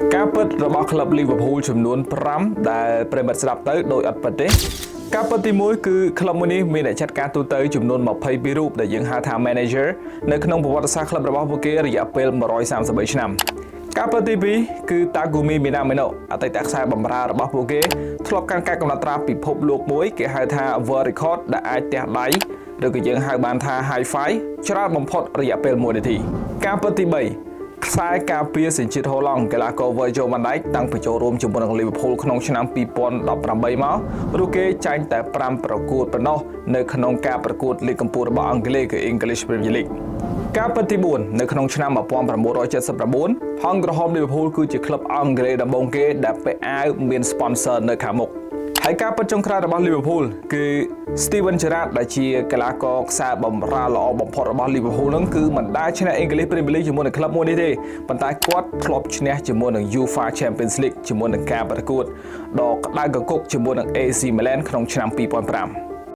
ការពិតរបស់ក្លឹប Liverpool ចំនួន5ដែលប្រិយមិត្តស្ដាប់ទៅដោយអត់ពិតទេការពិតទី1គឺក្លឹបមួយនេះមានអ្នកចាត់ការទូទៅចំនួន22រូបដែលយើងហៅថា manager នៅក្នុងប្រវត្តិសាស្ត្រក្លឹបរបស់ពួកគេរយៈពេល133ឆ្នាំការពិតទី2គឺ Takumi Minamino អតីតខ្សែបម្រើរបស់ពួកគេធ្លាប់កាន់ការកំណត់ត្រាពិភពលោកមួយគេហៅថា World Record ដែលអាចទះដៃឬក៏យើងហៅបានថា High Five ច្រើនបំផុតរយៈពេល1នាទីការពិតទី3ខ្សែការពារសញ្ជាតិហូឡង់កីឡាករ Virgil van Dijk តាំងពីចូលរួមជាមួយនឹង Liverpool ក្នុងឆ្នាំ2018មករូបគេចាញ់តែ5ប្រកួតប៉ុណ្ណោះនៅក្នុងការប្រកួតលីកកំពូលរបស់អង់គ្លេសគឺ English Premier League ការពិតទី4នៅក្នុងឆ្នាំ1979ហង្សក្រហម Liverpool គឺជាក្លឹបអង់គ្លេសដំបូងគេដែលពាក់អាវមាន sponsor នៅខាងមុខហើយការពិតចុងក្រោយរបស់ Liverpool គឺ Steven Gerrard ដែលជាកីឡាករខ្សែបម្រើល្អបំផុតរបស់ Liverpool ហ្នឹងគឺមិនដែលឈ្នះ English Premier League ជាមួយនឹងក្លឹបមួយនេះទេប៉ុន្តែគាត់ធ្លាប់ឈ្នះជាមួយនឹង UEFA Champions League ជាមួយនឹងការប្រកួតដ៏ក្តៅគគុកជាមួយនឹង AC Milan ក្នុងឆ្នាំ2005។